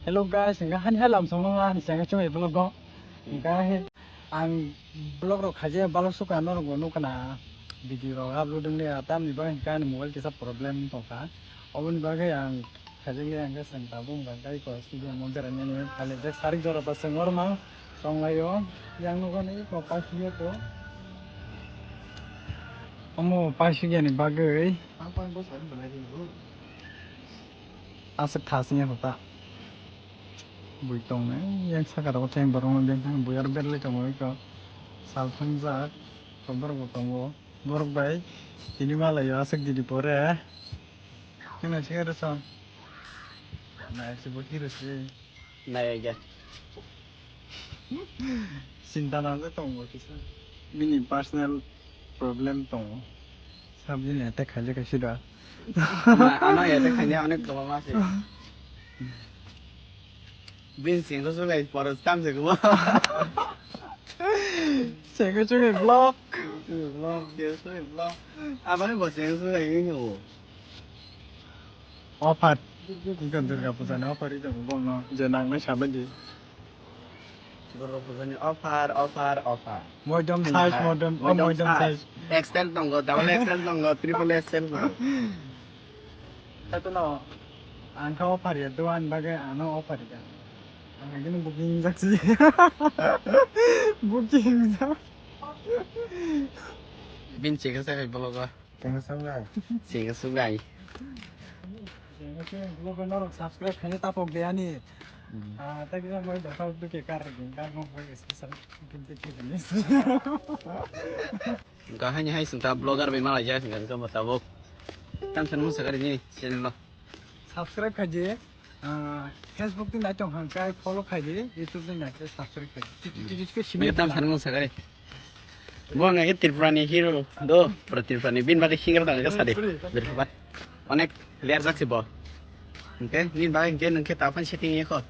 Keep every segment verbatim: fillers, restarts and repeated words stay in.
Hello guys, hingke hani hai lam songno ani channel chumui vlog o. Hingke ang vlog rok khaje balok suka norok bo nukha na video rok upload wngya tamni bagwi hingke ani mobile kisa problem tongkha. Oboni bagwi ang khaje ang khe chwng tabuk hingka khe eko studio mo berainani phale je sarik jora ba chwng orma tonglaio yang nukha ni eko paisugya ko. Omo paisugyani bagwi. Aswk thasingya kho ta. Bui tongnai, yang saka rogo tei borokno beng thang bui aro berlai tongo eko. Sal thwngjak, borok bo tongo. Borok bai tini malaio aswk didi pore. Chwngno singare son. Nai se bo hero se. Nai ya. Sinta nangwi tongo kisa. Bini personal problem tongo. Sabjini attack khaijak khe sida. Ano attack khaina onek kwbangma se. Bini sengkho sugai poro tamse kwbang. Sengkho sugai block. Block, sengkho sugai block. Aboni bo sengkho sugai wngkhe o. Offer. Iko Durga Puja ni offer ito bono je nangnai sabadi. Durga Puja ni offer, offer, offer. Modem size, modem, oh, modem size. X L tongo, double X L tongo, triple X L tongo. Tato no, ang kha offer ya, doan bagwi ano offer ya. Ang gini booking jaksi. Booking jak. Bin chekha sa kai bologo. Tengka samlai. Sing sungai. Tengka sing, vlog norok subscribe khaina tapok de ani. Hmm. Ah, tei kisa moi dokha duke kar ring kar mo moi special kintu kini. Gahani hai sungta vlogger bai malai ja sungta tabok. Tam san mo sakari ni channel lo. Subscribe khaji. Ah, Facebook twi nai tong hang kai follow khai di, YouTube twi nai khe subscribe khai di. Tiki tiki tiki simi. Tam sanmung sagai. Bo ang ke Tripura ni hero do, pura Tripura ni bin bagwi singer dang ke sadi. Tripura. Onek player jak si bo. Oke, ni bagwi ke nang ke tapan setting ye ko.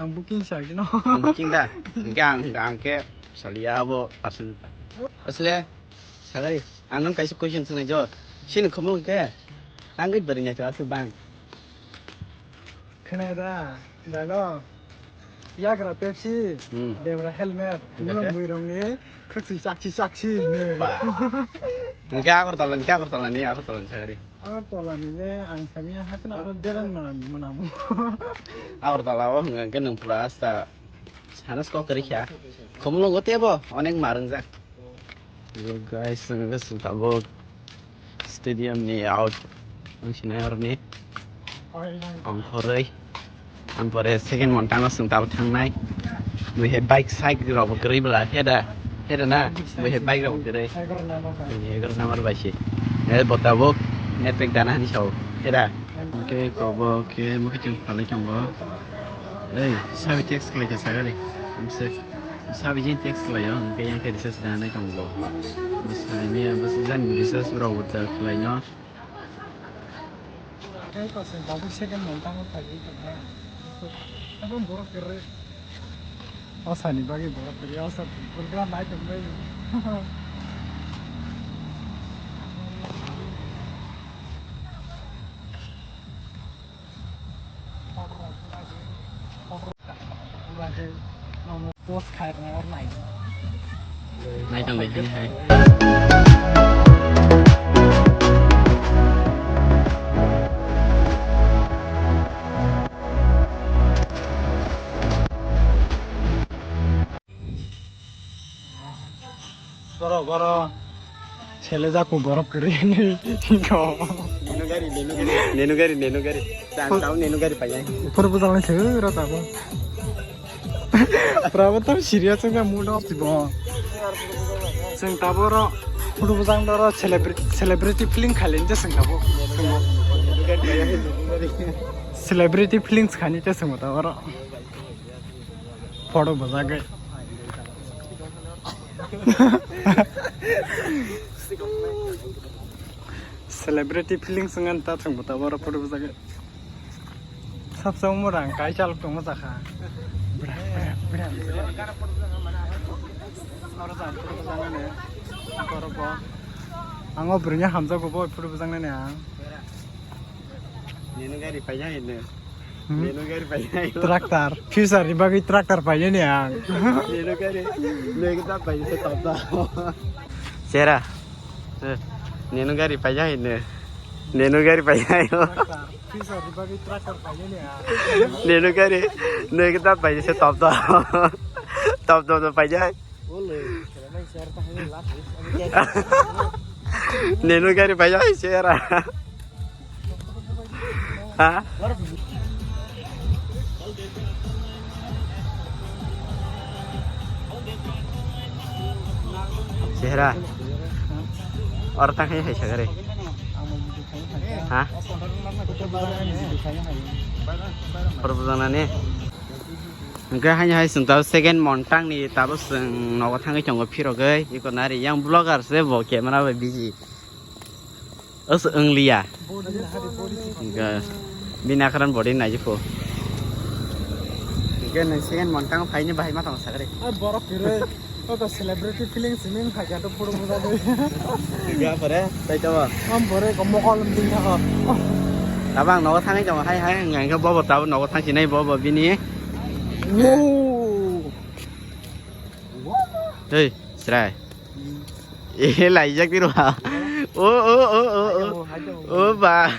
Ang booking sa gino. Booking da. Oke, ang ang ke salia bo pasun. Asle sagai, ang nang kaisa question sunai jo. Sini khumung ke. Ang ke beri nya to asu bang. Khwnai da, dalo. Yagra Pepsi, hmm. Debra helmet, oke. Mulong buirong ni, khwksi chaksi chaksi ni. Ba. Hingke Agartala, hingke Agartala ni, Agartala ni sagari. Agartala ni le, ang sami hakna aro derang mana, mana mu. Agartala o hingke nung pura asta. Sana skok kari kya? Khumulung o tebo, onek marung jak. Hello guys, ang tabuk stadium ni out. Ang sinai orni. Ang khoroi. Ang pore second montango sung tabuk thangnai. Bui hai bike side rok bo kwrwi bwla, heda? Heda na? Bui hai bike rok bo kwrwi. Egar namar bai si. Eh, bo tabuk network dana hani sao. Heda? Oke, kobo ke mukhe chung phalai tongo. Ei, sabi text khlai kha sagari. Amse. Sabi jin text khlaio, hingke yang khe recharge da nai tongo. Bwsai miya bwsai jani recharge rok bo da khlaino. Tei kosong tabuk second month tamo phaiwi tongkha. Abo borok kwrwi. O sani bagwi borok kwrwi, o sani program nai tongbai. Post khai rwna nai. Nai tong lai hai. Borok, borok. Sele jaku borok kwrwi. Nenu gari, nenu gari. Nenu gari, nenu gari. Tang tau nenu gari paiyang. Phuru bwsang lai se ro tabo. Prabo tam serious wngkha mood off tibo. Chwng tabo ro phuru bwsang ro celebra-, celebrity feeling khali je chwng tabo. Celebrity feelings khani je chwng tabo ro. Photo bwsagwi. Celebrity feelings wngkha ta thwng bwtabo oro photo bwsagwi. Sabsa omo rang kai chalok tongma jakha. Bra, bra, bra, bra. Oro jang photo bwsangnani. Borok bo. Ang o bwrwini hamjakgo bo photo bwsangnani ang. Nini gari paijak hinwi. Neno gari painai. Tractor. Future ni bagwi tractor painani ang. Neno gari. Neno gari painai se top da. Sera. Eh, Neno gari painai ne. Neno gari painai. Tractor. Future ni bagwi tractor painani ang. Neno gari. Neno gari painai se top da. Top da painai. Neno gari painai sera. Ha? Sera. Or tangkai hai sagare. Ha? Or bujana ne. Hingke haino hai chwng tabuk second montang ni tabuk chwng nogo thangwi tongo phirogwi eko nari yang vlogger se bo camera bai busy. Os wngliya. Hingke bini akharan body naijikho. Hingke nwng second montang phaini bahai ma tong sakri. Ah, borok kwrwi. Kok celebrity feeling simi wngkha khe to photo bujagwi. Hingke apore tai tabo. Am bore ko mokol wngwi thangkha. Tabang nogo thangwi tongo hai hai hingke bobo tabuk nogo thangsinai bobo bini. Wow. Hei, Srai. Eh, laijak di ruha. Oh, oh, oh, oh, oh. Hai tamo, hai tamo. Oh, ba.